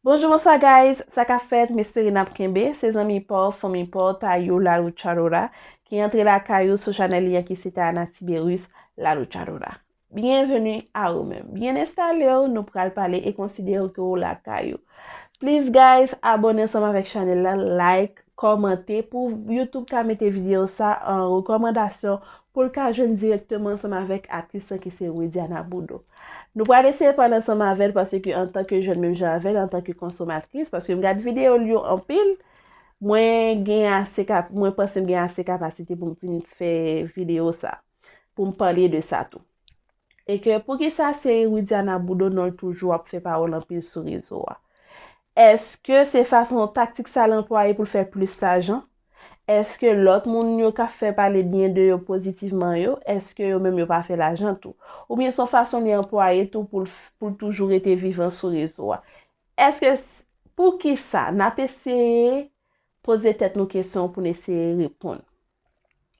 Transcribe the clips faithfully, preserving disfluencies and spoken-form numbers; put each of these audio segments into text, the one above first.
Bonjou, bonswa guys, sa k ap fèt? M espere n ap kenbe. Se zanmi pa w, fanmi pa w, Tayou La Luchadora, ki antre lakay ou sou chanèl li an ki se Tayana Tiberius La Luchadora. Byenveni a ou menm. Byen enstale w, nou pral pale e konsidere ke w lakay ou. Please guys, abòne ansanm avèk chanèl la, like, kòmante pou YouTube ka mete videyo sa an rekòmandasyon pou l ka jwenn dirèkteman ansanm avèk aktris lan ki se Widiana Boudreau. Nou pral eseye pale ansanm avè l paske antanke jèn menm jan avè l, antanke konsomatris, paske m gad videyo l yo anpil, mwen gen ase kap, mwen panse m gen ase kapasite pou m vin fè videyo sa, pou m pale de sa tou. E ke poukisa se Widiana Boudreau non l toujou ap fè pawòl anpil sou rezo a? Èske se fason taktik sa l anplwaye pou l fè plis lajan? Èske lòt moun yo k ap fè pale byen de yo pozitivman yo, èske yo menm yo pa fè lajan tou? Oubyen se yon fason li anplwaye tou pou l, pou l toujou rete vivan sou rezo a? Èske s-, poukisa n ap eseye poze tèt nou kesyon pou n eseye reponn?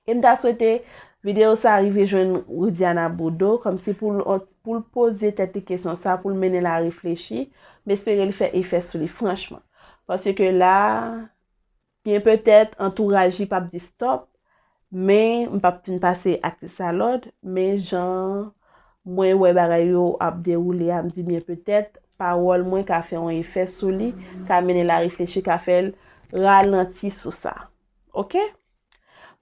E m ta swete videyo sa rive jwenn Widiana Boudreau, kòmsi pou l, pou l poze tèt li kesyon sa, pou l mennen l a reflechi. M espere l fè efè sou li, franchman. Paske la, byen petèt, antouraj li p ap di stòp, men m p ap fin pase aktris la lòd, men jan mwen wè bagay yo ap dewoule a, m di byen petèt, pawòl mwen ka fè yon efè sou li, ka mennen l a reflechi, ka fè l ralanti sou sa. Oke?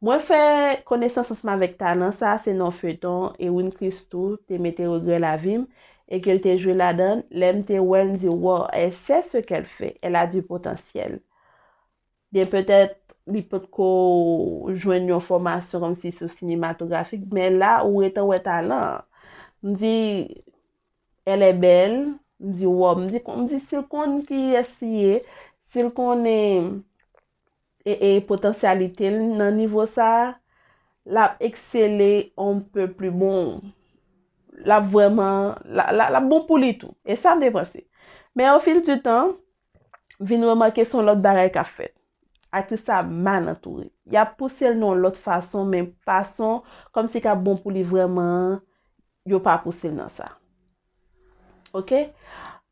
Mwen fè konesans ansanm avèk talan sa, se nan feyton Ewin Christou te mete Regrè Lavi m e ke l te jwe ladan l. Lè m te wè l, m di, wow, elle sait ce qu'elle fait, elle a du potentiel. Byen petèt, li potko jwenn yon fòmasyon kòmsi sou sinematografik, men la, ou gentan wè talan an. M di, elle est belle, m di, wow, m di, m di, si l konn kiyès li ye, si l konnen e, e potansyalite l nan nivo sa a, l ap eksele on pè pli bon. L ap vrèman, l a, l a, l ap bon pou li tou. E sa m te panse. Men o fil di tan, vin remake se yon lòt bagay k ap fèt. Aktris sa mal antoure. Y ap pouse l nan yon lòt fason, men fason kòmsi k ap bon pou li vrèman an, yo pa pouse l nan sa. Oke?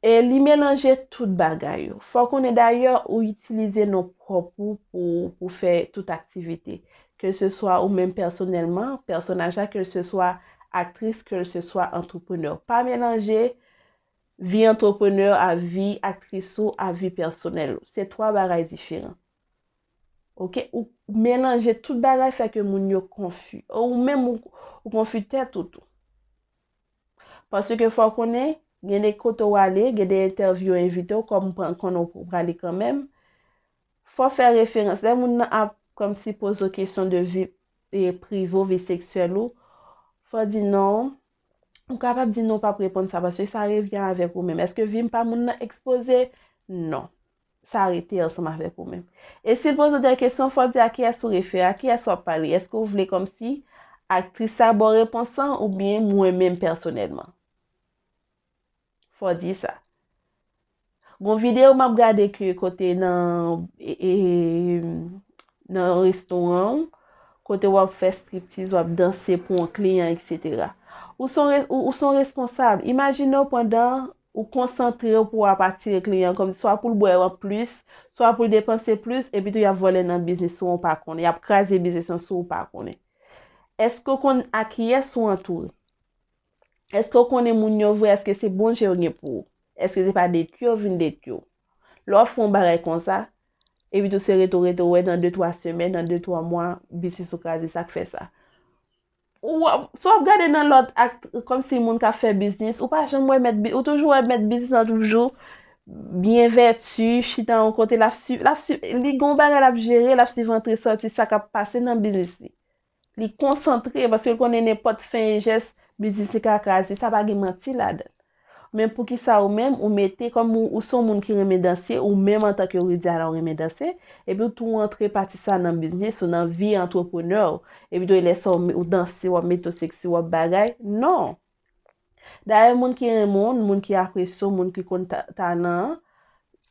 E li melanje tout bagay yo. Fò w konnen dayè ou itilize non pwòp ou pou, pou fè tout aktivite. Ke se swa ou menm pèsonèlman, pèsonaj la, ke se swa aktris, ke se swa antreprenè. Pa melanje vi antreprenè a vi aktris ou, a vi pèsonèl ou. Se twa bagay diferan. Oke? Ou melanje tout bagay fè ke moun yo konfi. Ou menm ou, ou konfi tèt ou tou. Paske fò w konnen, gen de kote w ale, gen de entèvyou yo envite w, kòm w pran, konnen w prale kanmenm. Fò w fè referans. Lè moun nan ap kòmsi poze w kesyon de vi, e, prive w, vi seksyèl ou, fò w di non. Ou kapab di non, w p ap reponn sa, paske sa revyen avèk ou menm. Èske vi m pa moun nan ekspoze? Non. Sa rete ansanm avèk ou menm. E si l poze w de kesyon, fò w di a kiyès ou refere, a kiyès w ap pale. Èske w vle kòmsi aktris sa ba w repons lan oubyen mwen menm pèsonèlman? Fò w di sa. Gon videyo m ap gade ke kote nan, e, e, nan restoran, kote w ap fè striptiz, w ap danse pou yon kliyan, etsetera. Ou se yon re-, ou, ou se yon responsab. Imajine w pandan ou konsantre w pou w ap atire kliyan, kòm swa pou l bwè plis, swa pou l depanse plis, epi tou y ap vòlè nan biznis ou, ou pa konnen, y ap kraze biznis lan sou ou pa konnen. Èske w konn a kiyès ou antoure? Èske w konnen moun yo vre? Èske se bon je yo gen pou ou? Èske se pa detwi yo vin detwi w? Lè w ap fè yon bagay konsa, epi tou se rete w, rete w, wè nan de twa semèn, nan de twa mwa, biznis ou kraze, sa k fè sa. Ou ap, si w ap gade nan lòt ak, kòmsi moun k ap fè biznis, ou pa janm wè mèt bi-, ou toujou wè mèt biznis lan toujou byen vèti, chita yon kote, l ap swiv, l ap swiv, li gen yon bagay l ap jere, l ap swiv antre sòti, sa k ap pase nan biznis li. Li konsantre, paske l konnen nenpòt fen e jès, biznis li ka kraze, sa pa gen manti ladan l. Men poukisa ou menm, ou mete, kòm ou, ou se yon moun ki renmen danse, ou menm antanke Widiana ou renmen danse, epi w tou antre pati sa nan biznis ou, nan vi antreprenè w, epi tou lè sa w, ou danse, w ap mete w seksi, w ap bagay, non. Dayè, moun ki renmen w, moun ki apresye w, moun ki konn ta-, talan an,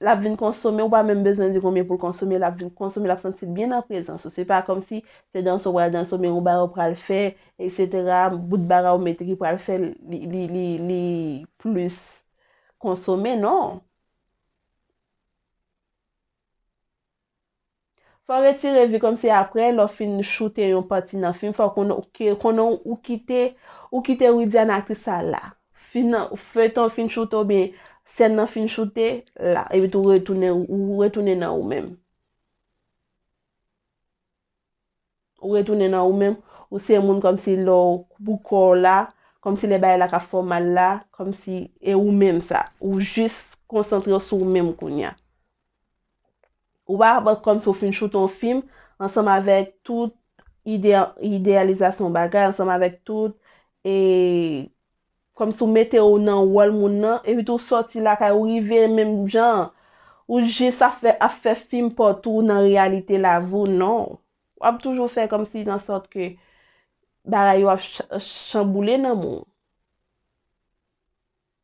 l ap vin konsome, ou pa menm bezwen di konbyen pou l konsome, l ap vin konsome, l ap santi l byen nan prezans ou. Se pa kòmsi se danse w pral danse, oubyen yon bagay w pral fè, etsetera, bout bagay w mete ki pral fè li, li, li, li plis konsome, non. Fò retire vi kòmsi apre lè w fin choute yon pati nan fim, fò konnen, ke, konnen ou kite, ou kite Widiana aktris sa la. Fim nan, feyton fin choute oubyen sèn nan fin choute la, epi tou retounen, ou retounen nan ou menm. Ou retounen nan ou menm, ou se moun kòmsi lè w pou kò w la, kòmsi lè bagay la ka fè w mal la, kòmsi e ou menm sa. Ou jis konsantre w sou ou menm kounye a. Ou pa kòmsi w fin choute yon fim ansanm avèk tout ide, ideyalizasyon bagay, ansanm avèk tout, e, kòmsi w mete w nan wòl moun nan, epi tou w sòti lakay ou rive menm jan an. Ou jis ap fè, ap fè fim pa w tou nan reyalite lavi w, non. W ap toujou fè kòmsi nan sòt ke bagay yo ap ch-, chanboule nan men w.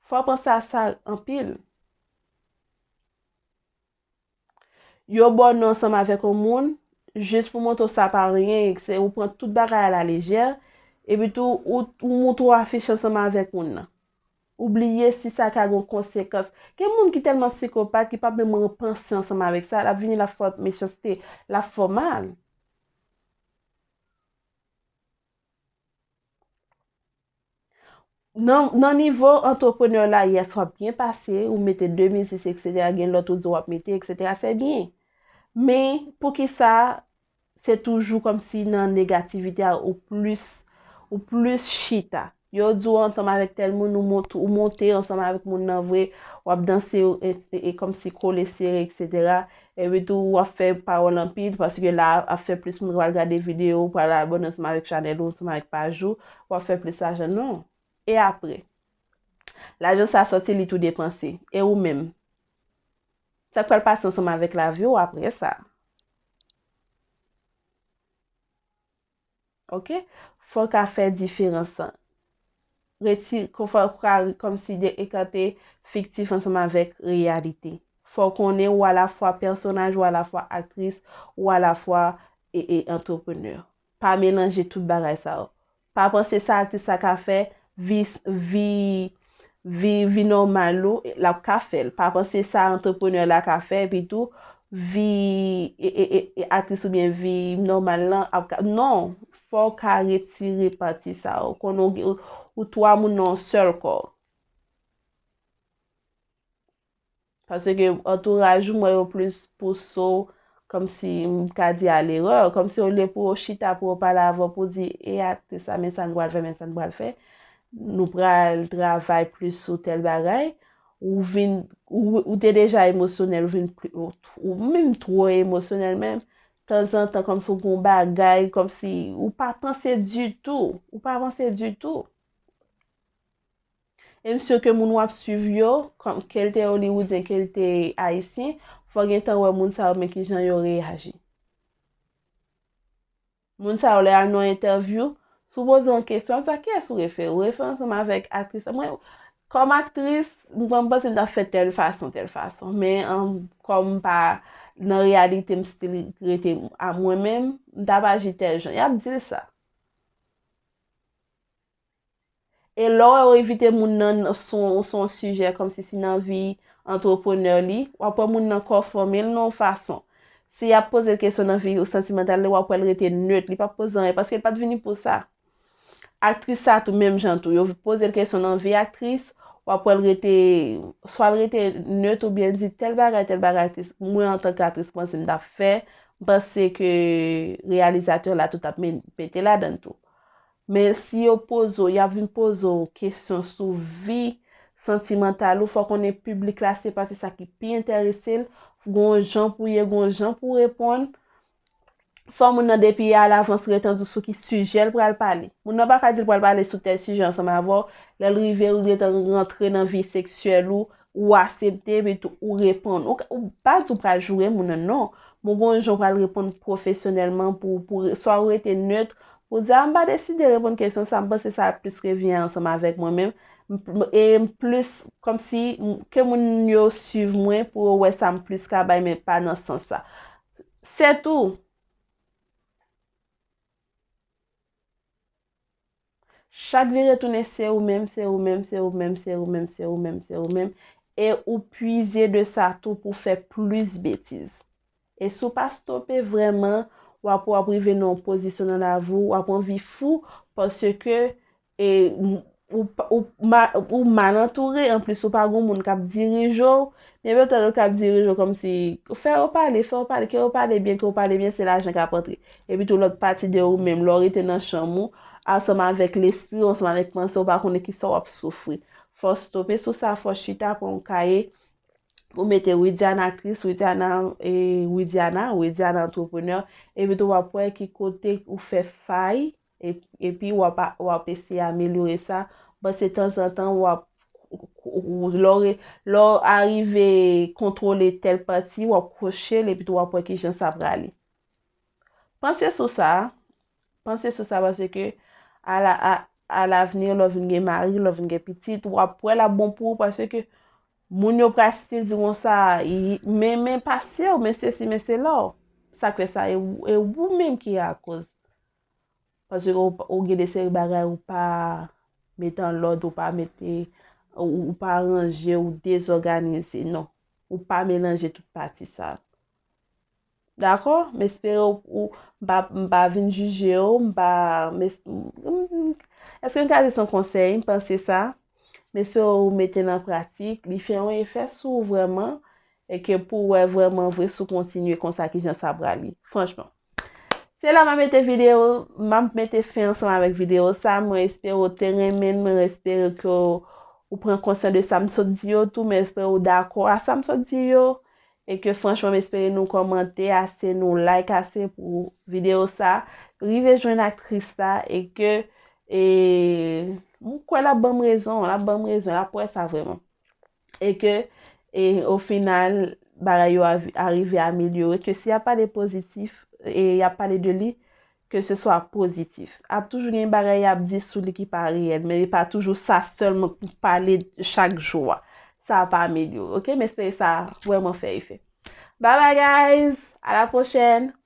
Fò w panse a sa anpil. Yo ba w non ansanm avèk yon moun, jis pou montre w sa pa anyen, se ou pran tout bagay a la lejè, epi tou ou, ou montre w afiche ansanm avèk moun nan. Ou bliye si sa ka gen konsekans. Gen moun ki tèlman sikopat ki p ap menm repanse ansanm avèk sa, l ap vini, l ap fè w mechanste, l ap fè w mal. Nan, nan nivo antreprenè la, yes, w ap byen pase, ou mete de mil sis, etsetera, gen lòt ou di w ap mete, etsetera, se byen. Men, poukisa se toujou kòmsi nan negativite a ou plis, ou plis chita? Yo di w ansanm avèk tèl moun, ou mont-, ou monte ansanm avèk moun nan vre, w ap danse, e, e, e kòmsi kole sere, etsetera. Epi tou, w ap fè pawòl anpil, paske la ap fè plis moun pral gade videyo w, pral abòne ansanm avèk chanèl ou, ansanm avèk paj ou, w ap fè plis lajan. Non. E apre? Lajan sa sòti, li tou depanse. E ou menm? Sa k pral pase ansanm avèk lavi w apre sa? Oke? Fò w ka fè diferans lan. Reti-, ko-, fò w ka kòmsi de-, ekate fiktif ansanm avèk reyalite. Fò w konnen ou alafwa pèsonaj, ou alafwa aktris, ou alafwa e, e antreprenè. Pa melanje tout bagay sa yo. Pa panse sa aktris la ka fè, vi, vi, vi, vi nòmal ou, l ap ka fè l. Pa panse sa antreprenè la ka fè, epi tou, vi, e, e, e, e aktris oubyen vi nòmal lan ap ka, non, fò w ka retire pati sa yo. Konnen w, ou, ou twa moun nan yon sèl kò. Paske antouraj ou, m wè yo plis pouse w, kòmsi m ka di a lerè, kòmsi olye pou yo chita, pou yo pale avè w, pou di, e aktris sa, men sa n pral fè, men sa n pral fè. Nou pral travay plis sou tèl bagay. Ou vin, ou, ou te deja emosyonèl, ou vin pli, ou, ou menm twò emosyonèl menm. Tanzantan, kòmsi w gen yon bagay, kòmsi ou pa panse ditou. Ou pa panse ditou. E m si ke moun w ap swiv yo, kòm, ke l te oliwoodyen, ke l te ayisyen, fò w gentan wè moun sa yo, men kijan yo reyaji. Moun sa yo, lè y al nan yon entèvyou, si w poze yon kesyon, sa kiyès ou refere? Ou refere ansanm avèk aktris la? Mwen, kòm aktris, m, mwen panse m t ap fè tèl fason, tèl fason. Men, an, kòm m pa nan reyalite, m still rete a mwen menm, m t ap aji tèl jan. Y ap di l sa. E lè w wè w envite moun nan sou, sou yon sijè kòmsi si nan vi antreprenè li, w ap wè moun nan konfòme l nan yon fason. Si y ap poze l kesyon nan vi santimantal li, w ap wè l rete nèt, li p ap poze anyen, paske l pa t vini pou sa. Aktris sa tou, menm jan tou, yo poze l kesyon nan vi aktris, w ap wè l rete, swa l rete nèt oubyen l di tèl bagay, tèl bagay aktris, mwen antanke aktris, panse m t ap fè, m panse ke reyalizatè la tou t ap men-, mete ladann tou. Men si yo poze w, y ap vin poze w kesyon sou vi santimantal ou, fò w konnen piblik la, se pa se sa ki pi enterese l. Gon jan pou ye, gon jan pou reponn. Fò moun nan depi alavans ret ann di w sou ki sijè l pral pale. Moun nan pa ka di l pral pale sou tèl sijè ansanm avè w. Lè l rive, l gentan rantre nan vi seksyèl ou, ou aksepte, epi tou ou reponn. Ou, ou pa di w pral joure moun nan, non. Men gon jan w pral reponn pwofesyonèlman pou, pou, swa ou rete nèt, pou di, a, m pa deside reponn kesyon sa, m panse sa ap plis revyen ansanm avèk mwen menm. M, m, e m plis, kòmsi, m, ke moun yo swiv mwen pou yo wè sa m plis ka bay, men pa nan sans sa. Se tou. Chak vire tounen, se ou menm, se ou menm, se ou menm, se ou menm, se ou menm, se ou menm, se ou menm. E ou pwize de sa tou pou fè plis betiz. E si w pa stope vrèman, w ap, w ap rive nan yon pozisyon nan lavi w, w ap anvi fou, paske e, ou, ou, ou ma- ou mal antoure, anplis ou pa gen moun k ap dirije w, men gen lòt k ap dirije w kòmsi, fè yo pale, fè yo pale, ke yo pale byen, ke yo pale byen, se lajan k ap antre. Epi tou lòt pati de ou menm, lè w rete nan chanm ou, ansanm avèk lespri w, ansanm avèk panse w, ou pa konnen kisa w ap soufri. Fò w stope sou sa, fò w chita, pran yon kaye, pou mete Widiana aktris, Widiana, e, Widiana, Widiana antreprenè, epi tou w ap wè ki kote ou fè fay, e- epi w ap, w ap eseye amelyore sa. Bon, se tanzantan w ap, lè w re- lè w arive kontwole tèl pati, w ap kwoche l, epi tou w ap wè ki jan sa prale. Panse sou sa, panse sou sa, paske a la, a, a lavni, lè w vin gen mari, lè w vin gen pitit, w ap wè l ap bon pou ou, paske moun yo pral still di konsa, men, men pase w, men sesi, men sela. Sa k fè sa, e ou, e ou menm ki akoz. Paske ou, ou gen de seri bagay ou pa mete an lòd, ou pa mete, ou, ou pa ranje, ou dezòganize. Non, ou pa melanje tout pati sa. Dakò? M espere ou, ou m pa, m pa vin jije w, m pa, m es- m- m- èske m ka di se yon konsèy? M panse sa. M espere ou mete l an pratik. Li fè yon efè sou ou vrèman. E ke pou w wè vrèman vre si w kontinye konsa, ki jan sa prale. Franchman. Se la m ap mete videyo, m ap mete fen ansanm avèk videyo sa. Mwen espere w te renmen l, mwen espere ke w, ou pran konsyan de sa m sot di yo tou, mwen espere w dakò a sa m sot di yo. E ke franchman, m espere nou kòmante ase, nou like ase pou videyo sa. Rive jwenn aktris sa, e ke, e, m kwè l ap ban m rezon, l ap ban m rezon, l ap wè sa vrèman. E ke, e, o final, bagay yo a- arive amelyore, ke si y ap pale pozitif, e y ap pale de li, ke se swa pozitif. Ap toujou gen bagay y ap di sou li ki pa reyèl, men e pa toujou sa sèlman pou pale chak jou a. Sa ap amelyore, oke? M espere sa vrèman fè efè. Bye bye, guys! À la prochaine!